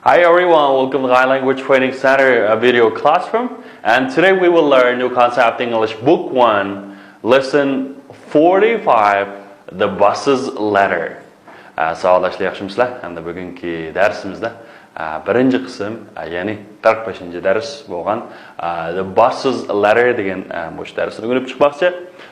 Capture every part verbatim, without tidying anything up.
Hi everyone, welcome to Thai Language Training Center, a video classroom. And today we will learn New Concept English Book one, Lesson forty-five, The Bus's Letter. ئە، ساۋاقداشلار، ياخشىمۇسىلەر؟ ھەمدە بۈگۈنكى دەرسىمىزدە، ئە، بىرىنچى قىسىم، ئە، يەنى قىرىق بەشىنچى دەرس بولغان، ئە، The Bus's Letter دېگەن، ئە، مۇشۇ دەرسنى ئۆگىنىپ چىقماقچى.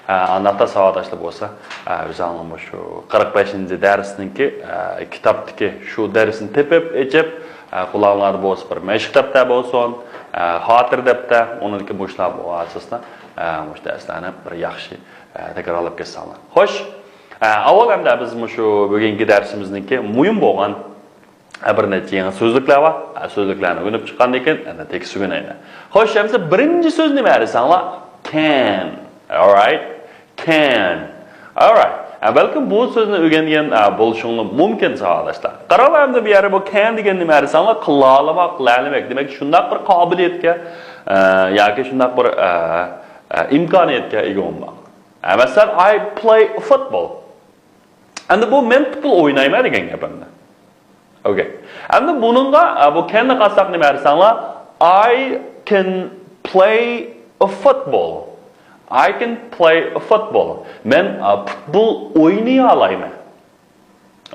ئە، ئانداقتا ساۋاقداشلار بولسا، ئە، ئۆزۈڭلار مۇشۇ قىرىق بەشىنچى دەرسنىڭكى، ئە، كىتابتىكى شۇ دەرسنى تېپىپ، ئېچىپ، ئە، قۇلاقلاردا بولسا بىر مەشىق دەپتەر بولسۇن، ئە، خاتىرە دەپتەر، ئۇنىڭدىكى مۇشۇلار بولغان ئاساستا، ئە، مۇشۇ دەرسلەرنى بىر ياخشى، ئە، تەكرارلاپ كەتسەڭلار. خوش، ئە، ئاۋۋال ئەمدى بىز مۇشۇ بۈگۈنكى دەرسىمىزنىڭكى مۇھىم بولغان، ئە، بىر نەچچە يېڭى سۆزلۈكلەر بار. ئە، سۆزلۈكلەرنى ئۆگىنىپ چىققاندىن كېيىن، ئەمدى تېكىست ئۆگىنەيلى. خوش، ئەمدى بىرىنچى سۆز نېمە دېسەڭلار؟ Can. Alright. Can. Alright. ئە، بەلكىم بۇ سۆزنى ئۆگەنگەن، ئە، بولۇشۇڭلار مۇمكىن، ساۋاقداشلار. قاراڭلار، ئەمدى بۇ يەردە بۇ can دېگەن نېمە دېسەڭلار؟ قىلالىماق، لەلىمەك. دېمەك، شۇنداق بىر قابىلىيەتكە، ئە، ياكى شۇنداق بىر، ئە، ئە، ئىمكانىيەتكە ئىگە بولماق. ئە، مەسىلەن، I play football. ئەمدى بۇ مەن پۇتبول ئوينايمەن دېگەن گەپ ئەمدى. ئوكەي. ئەمدى بۇنىڭغا، ئە، بۇ canنى قاتساق نېمە دېسەڭلار؟ I can play a football. I can play a football. مەن، ئە، پۇتبول ئوينىيالايمەن.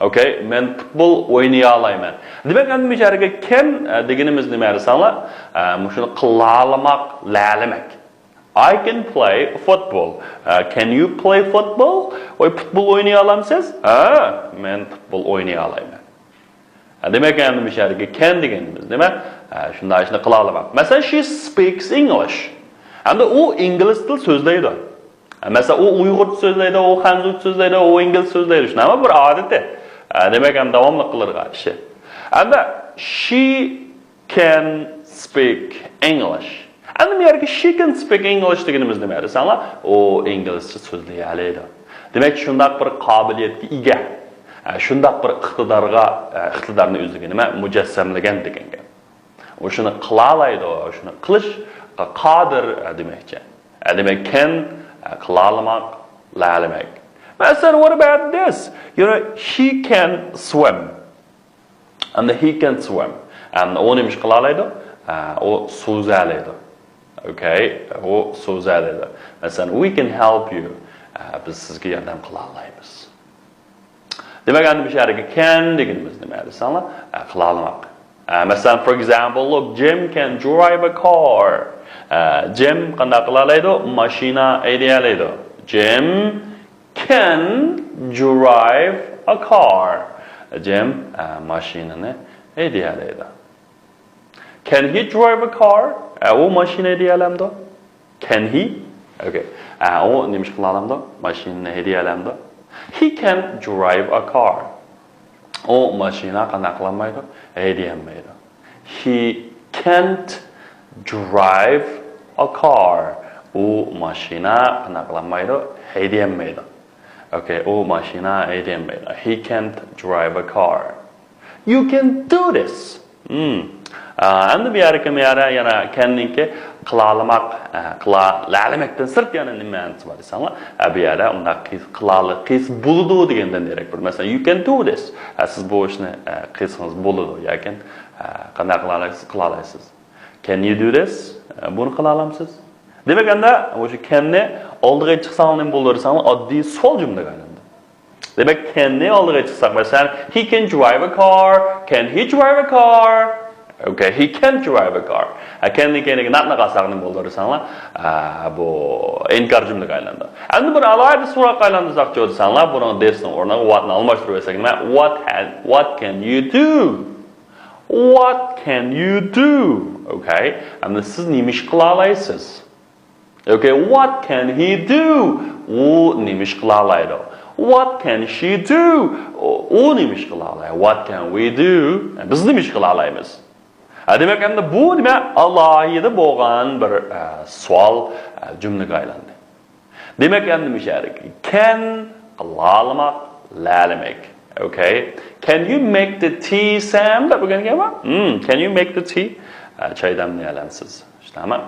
ئوكەي، مەن پۇتبول ئوينىيالايمەن. دېمەك، ئەمدى مۇشۇ يەرگە can، ئە، دېگىنىمىز نېمە دېسەڭلار؟ ئە، مۇشۇنى قىلالىماق، لەلىمەك. I can play football. ئە، can you play football? ۋاي، پۇتبول ئوينىيالامسىز؟ ھە، مەن پۇتبول ئوينىيالايمەن. ئە، دېمەك، ئەمدى مۇشۇ يەردىكى can دېگىنىمىز نېمە؟ ئە، شۇنداق ئىشنى قىلالىماق. مەسىلەن، she speaks English. ئەمدى ئۇ ئىنگلىز تىل سۆزلەيدۇ. ئە، مەسىلەن، ئۇ ئۇيغۇرچە سۆزلەيدۇ، ئۇ خەنزۇچە سۆزلەيدۇ، ئۇ ئىنگلىز سۆزلەيدۇ. شۇنداقمۇ؟ بىر ئادىتى. ئە، دېمەك، ئەمدى داۋاملىق قىلىدىغان ئىشى. ئەمدى she can speak English. ئەمدى بۇ يەردىكى she can speak English دېگىنىمىز نېمە دېسەڭلار؟ ئۇ ئىنگلىزچە سۆزلىيەلەيدۇ. دېمەك، شۇنداق بىر قابىلىيەتكە ئىگە، ئە، شۇنداق بىر ئىقتىدارغا، ئە، ئىقتىدارنى ئۆزىگە نېمە؟ مۇجەسسەملىگەن دېگەن گەپ. ئۇ شۇنى قىلالايدۇ، شۇنى قىلىشقا قادىر، ئە، دېمەكچى. ئە، دېمەك، can، ئە، قىلالىماق، لەلىمەك. مەسىلەن، what about this? You know, he can swim. ئەمدى he can swim. ئەمدى ئۇ نېمە ئىش قىلالايدۇ؟ ئە، ئۇ سۇزالايدۇ. ئوكەي، ئۇ سۇزالايدۇ. مەسىلەن، we can help you. ئە، بىز سىزگە ياردەم قىلالايمىز. دېمەك، ئەمدى بۇ يەردىكى can دېگىنىمىز نېمە دېسەڭلار؟ ئە، قىلالىماق. ئە، مەسىلەن، for example, look, Jim can drive a car. ئە، جىم قانداق قىلالايدۇ؟ ماشىنا ھەيدىيەلەيدۇ. Jim can drive a car. جىم، ئە، ماشىنىنى ھەيدىيەلەيدۇ. Can he drive a car? ئە، ئۇ ماشىنا ھەيدىيەلەمدۇ؟ Can he? ئوكەي. ئە، ئۇ نېمە ئىش قىلالامدۇ؟ ماشىنىنى ھەيدىيەلەمدۇ؟ He can't drive a car. ئۇ ماشىنا قانداق قىلالمايدۇ؟ ھەيدىيەلمەيدۇ. He can't drive a car. ئۇ ماشىنا قانداق قىلالمايدۇ؟ ھەيدىيەلمەيدۇ. ئوكەي، ئۇ ماشىنا ھەيدىيەلمەيدۇ. He can't drive a car. You can do this. Hmm. ئا، ئەمدى بۇ يەردىكى، بۇ يەردە يەنە can نىڭكى قىلالىماق، ئە، قىلالەلمەكتىن سىرت يەنە نېمە مەنىسى بار دېسەڭلار، ئە، بۇ يەردە ئۇنداق قىلسا، قىلالى، قىلسا بولىدۇ دېگەندىن دېرەك بېرىدۇ. مەسىلەن، you can do this. ئە، سىز بۇ ئىشنى، ئە، قىلسىڭىز بولىدۇ. ياكى، ئە، قانداق قىلالايسىز؟ قىلالايسىز. Can you do this? ئە، بۇنى قىلالامسىز؟ دېمەك، ئەمدى مۇشۇ can نى ئالدىغا چىقساڭلار نېمە بولىدۇ دېسەڭلار، ئاددىي سوئال جۈملىگە ئايلاندى. دېمەك، can نى ئالدىغا چىقساق، مەسىلەن، he can drive a car. Can he drive a car? Okay, he can't drive a car. ھە، can نى كەينىگە not نى قالساق نېمە بولىدۇ دېسەڭلار، ئە، بۇ ئىنكار جۈملىگە ئايلىنىدۇ. ئەمدى بىر ئالاھىدە سوراققا ئايلاندۇرساقچۇ دېسەڭلار، بۇنىڭ this نىڭ ئورنىغا what نى ئالماشتۇرۇۋەتسەك نېمە؟ What can, what can you do? What can you do? Okay. ئەمدى سىز نېمە ئىش قىلالايسىز؟ Okay, what can he do? ئۇ نېمە ئىش قىلالايدۇ؟ What can she do? ئۇ، ئۇ نېمە ئىش قىلالايدۇ؟ What can we do? بىز نېمە ئىش قىلالايمىز؟ ھە، دېمەك، ئەمدى بۇ نېمە؟ ئالاھىدە بولغان بىر، ئە، سوئال، ئە، جۈملىگە ئايلاندى. دېمەك، ئەمدى مۇشۇ يەردىكى can قىلالىماق، لەلىمەك. Okay. Can you make the tea, Sam? دەپ ئۆگەنگەن بار. Hmm, can you make the tea? ئە، چاي دەملىيەلەمسىز؟ شۇنداقمۇ؟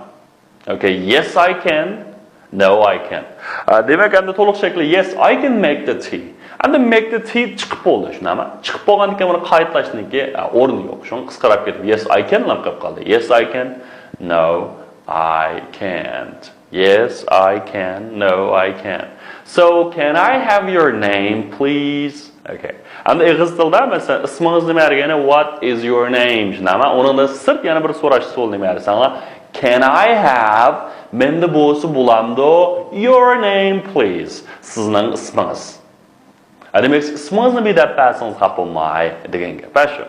Okay, yes, I can. No, I can't. ئا، دېمەك، ئەمدى تولۇق شەكلى yes, I can make the tea. ئەمدى make the tea چىقىپ بولدى، شۇنداقمۇ؟ چىقىپ بولغاندىن كېيىن بۇنى قايتىلاشنىڭكى، ئە، ئورنى يوق. شۇڭا قىسقىراپ كېتىپ yes I can لاپ قېلىپ قالدى. Yes I can. No, I can't. Yes I can. No, I can't. So can I have your name, please? Okay. ئەمدى ئېغىز تىلدا مەسىلەن ئىسمىڭىز نېمە دېگەندە what is your name؟ شۇنداقمۇ؟ ئۇنىڭدىن سىرت يەنە بىر سوراش ئۇسۇلى نېمە دېسەڭلار، can I have، مەندە بولسا بولامدۇ، your name please، سىزنىڭ ئىسمىڭىز. ھە، دېمەك، ئىسمىڭىزنى بىر دەپ بەرسىڭىز خاپا بولماي دېگەن گەپ ھە شۇ.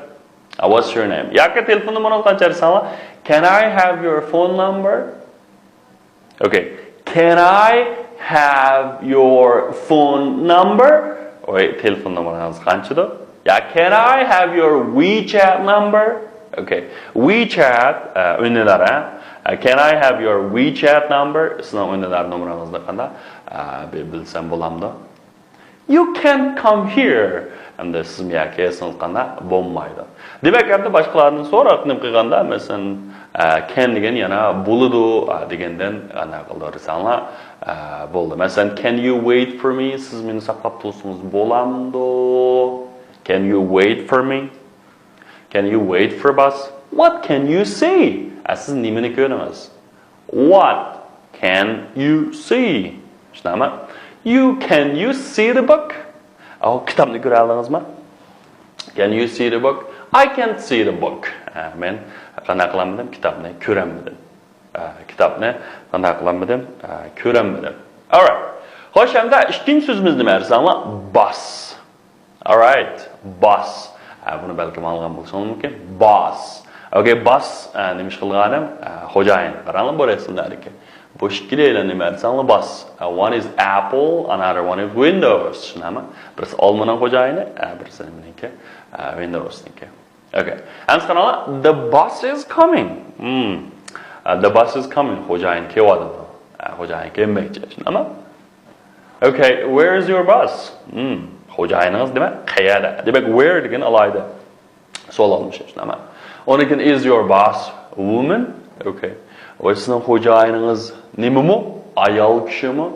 What's your name؟ ياكى تېلېفون نومۇرىڭىزنى قاچا بەرسەڭلار، can I have your phone number? Okay. Can I have your phone number? ۋوي، تېلېفون نومۇرىڭىز قانچىدۇ؟ يا can I have your WeChat number? Okay. WeChat ئە، ئۈندىدار ھە. ئە، can I have your WeChat number؟ سىزنىڭ ئۈندىدار نومۇرىڭىزنى قانداق ئە، بىلسەم بولامدۇ؟ You can't come here. ئەمدى سىز مۇيەرگە كەلسىڭىز قانداق؟ بولمايدۇ. دېمەك ئەمدى باشقىلاردىن سوراپ نېمە قىلغاندا مەسىلەن ئە، can دېگەن يەنە بولىدۇ ئە، دېگەندىن ئەنە قىلدۇرساڭلار ئە، بولدى. مەسىلەن can you wait for me؟ سىز مېنى ساقلاپ تۇرسىڭىز بولامدۇ؟ Can you wait for me? Can you wait for bus? What can you see? ئە، سىز نېمىنى كۆردىڭىز؟ What can you see? شۇنداقمۇ؟ You can you see the book? ئاۋۇ كىتابنى كۆرەلدىڭىزمۇ؟ Can you see the book? I can't see the book. ئە، مەن قانداق قىلالمىدىم؟ كىتابنى كۆرەلمىدىم. ئە، كىتابنى قانداق قىلالمىدىم؟ ئە، كۆرەلمىدىم. Alright. خوش، ئەمدى ئىككىنچى سۆزىمىز نېمە دېسەڭلار؟ Bus. Alright. Bus. ئە، بۇنى بەلكىم ئاڭلىغان بولۇشىڭىز مۇمكىن. Bus. Okay, bus. ئە، نېمە ئىش قىلغانىم؟ ئە، خوجايىن. قاراڭلار بۇ رەسىملەردىكى. بۇ ئىككىلەيلەن نېمە دېسەڭلار bus. ئە، one is apple, another one is windows. شۇنداقمۇ؟ بىرسى ئالمىنىڭ خوجايىنى، ئە، بىرسى نېمىنىڭكى؟ ئە، Windowsنىڭكى. Okay. ئەمدى قاراڭلار. The bus is coming. Hmm. ئە، the bus is coming. خوجايىن كېلىۋاتىدۇ. ئە، خوجايىن كەلمەكچى. شۇنداقمۇ؟ Okay, where is your bus? Hmm. خوجايىنىڭىز دېمەك قەيەردە؟ دېمەك where دېگەن ئالاھىدە سوئال ئالمىشىش، شۇنداقمۇ؟ ئۇنىڭدىن كېيىن is your boss woman? Okay. ۋاي سىزنىڭ خوجايىنىڭىز نېمىمۇ؟ ئايال كىشىمۇ؟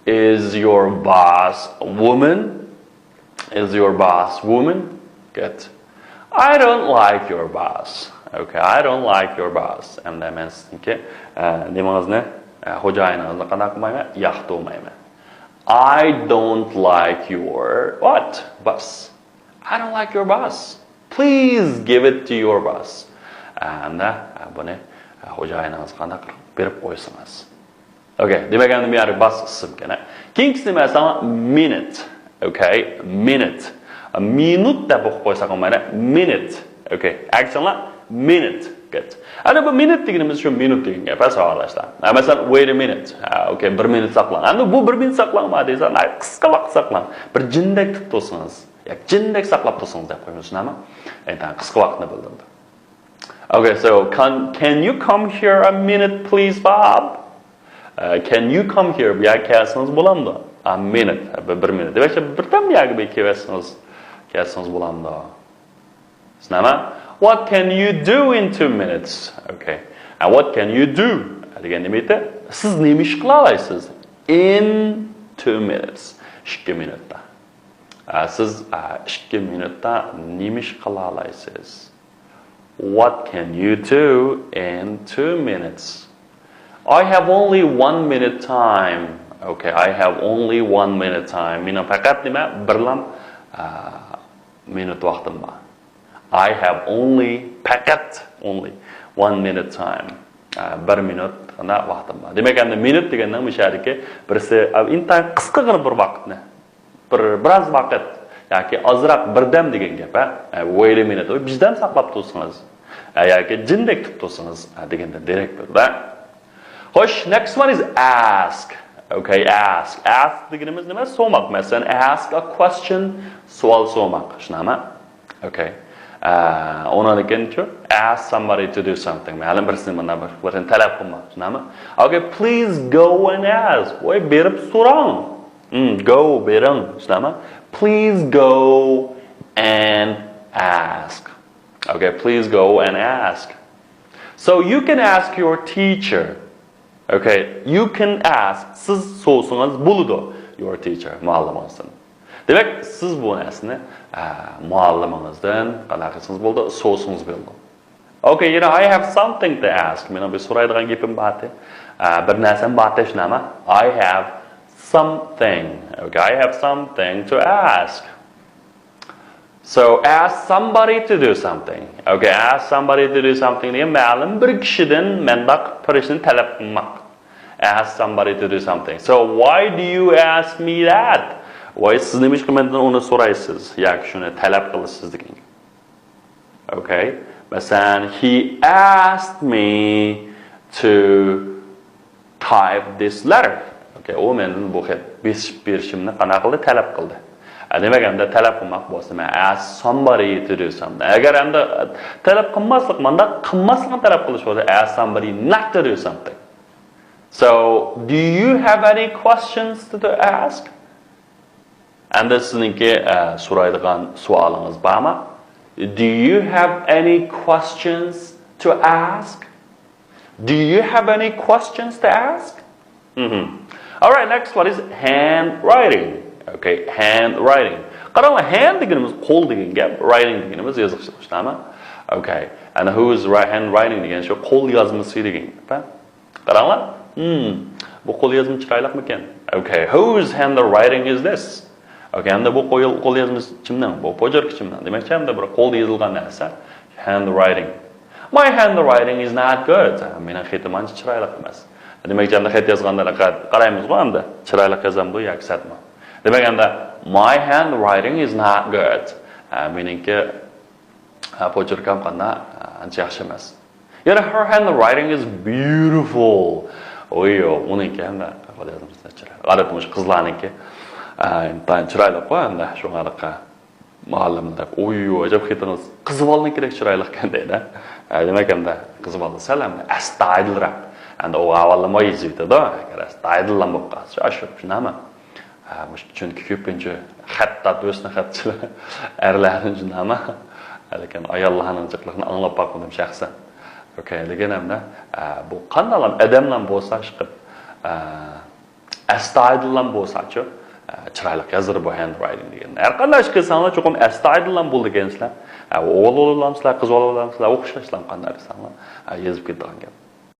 Is your boss woman? Is your boss woman? Good. I don't like your boss. Okay, I don't like your boss. ئەمدى مەن سىزنىڭكى ئە، نېمىڭىزنى، ئە، خوجايىنىڭىزنى قانداق قىلمايمەن؟ ياقتۇرمايمەن. I don't like your what? Boss. I don't like your boss. Please give it to your boss. ئەمدى ئە، بۇنى ئە، خوجايىنىڭىزغا قانداق قىلىپ بېرىپ قويسىڭىز. Okay، دېمەك ئەمدى بۇ يەردە boss ئىسىمكەن. كېيىنكىسى نېمە دېسەڭلار minute. Okay, minute. مىنۇت دەپ ئوقۇپ قويساق بولمايدۇ. Minute. Okay، ئەكسىڭلار minute. Good. ئەنە بۇ minute دېگىنىمىز شۇ مىنۇت دېگەن گەپ ھە ساۋاقداشلار. ھە، مەسىلەن wait a minute. ھە، okay، بىر مىنۇت ساقلاڭ. ئەمدى بۇ بىر مىنۇت ساقلاڭ ما دېسە، ھە، قىسقا ۋاقىت ساقلاڭ. بىر جىندەك تۇتۇپ تۇرسىڭىز. ياكى جىندەك ساقلاپ تۇرسىڭىز دەپ قويىمىز، شۇنداقمۇ؟ ئەي، قىسقا ۋاقىتنى بىلدۈرىدۇ. Okay, so can, can you come here a minute, please, Bob? ئە، can you come here? بۇ يەرگە كەلسىڭىز بولامدۇ؟ A minute. بىر، بىر مىنۇت. دېمەكچى، بىردەم بۇ يەرگە بىر كېلىۋەتسىڭىز، كەلسىڭىز بولامدۇ؟ شۇنداقمۇ؟ What can you do in two minutes? Okay. And what can you do? دېگەن نېمە ئىدى؟ سىز نېمە ئىش قىلالايسىز؟ In two minutes. ئىككى مىنۇتتا. ئە، سىز، ئە، ئىككى مىنۇتتا نېمە ئىش قىلالايسىز؟ What can you do in two minutes? I have only one minute time. Okay, I have only one minute time. مېنىڭ پەقەت نېمە؟ بىرلا، ئە، مىنۇت ۋاقتىم بار. I have only، پەقەت، only one minute time. ئە، بىر مىنۇتلا ۋاقتىم بار. دېمەك، ئەمدى مىنۇت دېگەننىڭ مۇشۇ يەردىكى بىرسى، ئە، ئىنتايىن قىسقىغىنە بىر ۋاقىتنى. بىر، بىرئاز ۋاقىت ياكى ئازراق بىردەم دېگەن گەپ، ھە؟ ئە، wait a minute. ئۇ بىردەم ساقلاپ تۇرسىڭىز، ئە، ياكى جىندەك تۇتۇپ تۇرسىڭىز، ئە، دېگەندىن دېرەك بېرىدۇ، ھە؟ خوش، next one is ask. Okay, ask. Ask دېگىنىمىز نېمە؟ سورىماق. مەسىلەن، ask a question، سوئال سورىماق. شۇنداقمۇ؟ Okay. ئە، ئۇنىڭدىن كېيىنچۇ؟ Ask somebody to do something. مەلۇم بىرسىنى مۇنداق بىر، بىرسىنى تەلەپ قىلماق. شۇنداقمۇ؟ Okay, please go and ask. ۋاي، بېرىپ سوراڭ. Hmm, go، بېرىڭ، شۇنداقمۇ؟ Please go and ask. Okay, please go and ask. So you can ask your teacher. Okay, you can ask. سىز سورىسىڭىز بولىدۇ. Your teacher، مۇئەللىمىڭىزدىن. دېمەك، سىز بۇ نەرسىنى، ئە، مۇئەللىمىڭىزدىن قانداق قىلسىڭىز بولىدۇ، سورىسىڭىز بولىدۇ. Okay, you know, I have something to ask. مېنىڭ بىر سورايدىغان گېپىم بار ئىدى. ئە، بىر نەرسەم بار ئىدى، شۇنداقمۇ؟ I have something. Okay, I have something to ask. So, ask somebody to do something. Okay, ask somebody to do something دېگەن مەلۇم بىر كىشىدىن مەنداق بىر ئىشنى تەلەپ قىلماق. Ask somebody to do something. So, why do you ask me that? ۋاي، سىز نېمىشقا مەندىن ئۇنى سورايسىز ياكى شۇنى تەلەپ قىلىسىز دېگەن گەپ. Okay. مەسىلەن، he asked me to type this letter. Okay. ئۇ مەندىن بۇ خەت بېسىپ بېرىشىمنى قانداق قىلدى؟ تەلەپ قىلدى. ئە، دېمەك، ئەمدى تەلەپ قىلماق بولسا، مەن ask somebody to do something. ئەگەر ئەمدى تەلەپ قىلماسلىق، مانداق قىلماسلىقنى تەلەپ قىلىش بولسا، ask somebody not to do something. So, do you have any questions to ask? ئەمدى سىزنىڭكى، ئە، سورايدىغان سوئالىڭىز بارمۇ؟ Do you have any questions to ask? Do you have any questions to ask? Mm-hmm. All right, next one is handwriting. Okay, handwriting. قاراڭلار، hand دېگىنىمىز قول دېگەن گەپ، writing دېگىنىمىز يېزىقچىلىق، شۇنداقمۇ؟ Okay, and who's handwriting دېگەن شۇ قول يازمىسى دېگەن گەپ. قاراڭلار. Hmm. بۇ قول يازما چىرايلىقمىكەن؟ Okay. Whose handwriting is this? Okay. ئەمدى بۇ قول، قول يازمىسى كىمنىڭ؟ بۇ پوچېرك كىمنىڭ؟ دېمەكچى، ئەمدى بىر قولدا يېزىلغان نەرسە. Handwriting. My handwriting is not good. مېنىڭ خېتىم ئانچە چىرايلىق ئەمەس. دېمەكچى، ئەمدى خەت يازغاندا قارايمىزغۇ ئەمدى. چىرايلىق يازامدۇ ياكى سەتمۇ؟ دېمەك، ئەمدى my handwriting is not good. مېنىڭكى ھە، پوچېركام قانداق؟ ئانچە ياخشى ئەمەس. يەنە her handwriting is beautiful. ئويۇ، ئۇنىڭكى ھەمدە قول يازمىسى چىرايلىق. ئادەتتە مۇشۇ قىزلارنىڭكى، ئە، ئىنتايىن چىرايلىققۇ ھەمدە شۇڭا مۇئەللىملەر، ئويۇ، ئەجەب خېتىڭىز قىز بالىنىڭكىدەك چىرايلىقكەن دەيدۇ. ئە، دېمەك ھەمدە قىز بالا سەل ھەمدە ئەستايىدىلراق. ئەمدى ئۇ ھاۋاللىما يېزىۋېتىدۇ. ئەگەر ئەستايىدىللا بولۇپ قالسا، ئاشۇ شۇنداقمۇ؟ ھە، مۇشۇ چۈنكى كۆپىنچە خەت تارتىۋېتىشنى خەتچىلەر ئەرلەرنى شۇنداقمۇ؟ لېكىن ئاياللارنىڭ جىقلىقىنى ئاڭلاپ باقمىدىم شەخسەن. ئوكەي، لېكىن ئەمدى، ئە، بۇ قانداقلام ئادەملەر بولسا ئىشقىپ، ئە، ئەستايىدىللام بولساچۇ، ئە، چىرايلىق يازىدۇ بۇ handwriting دېگەن. ھەر قانداق ئىش قىلساڭلار چوقۇم ئەستايىدىللام بول دېگەنسىلەر. ئە، ئوغۇل بولۇۋالامسىلەر، قىز بولۇۋالامسىلەر، ئوخشاشلام قانداق دېسەڭلار. ئە، يېزىپ كېتىدىغان گەپ.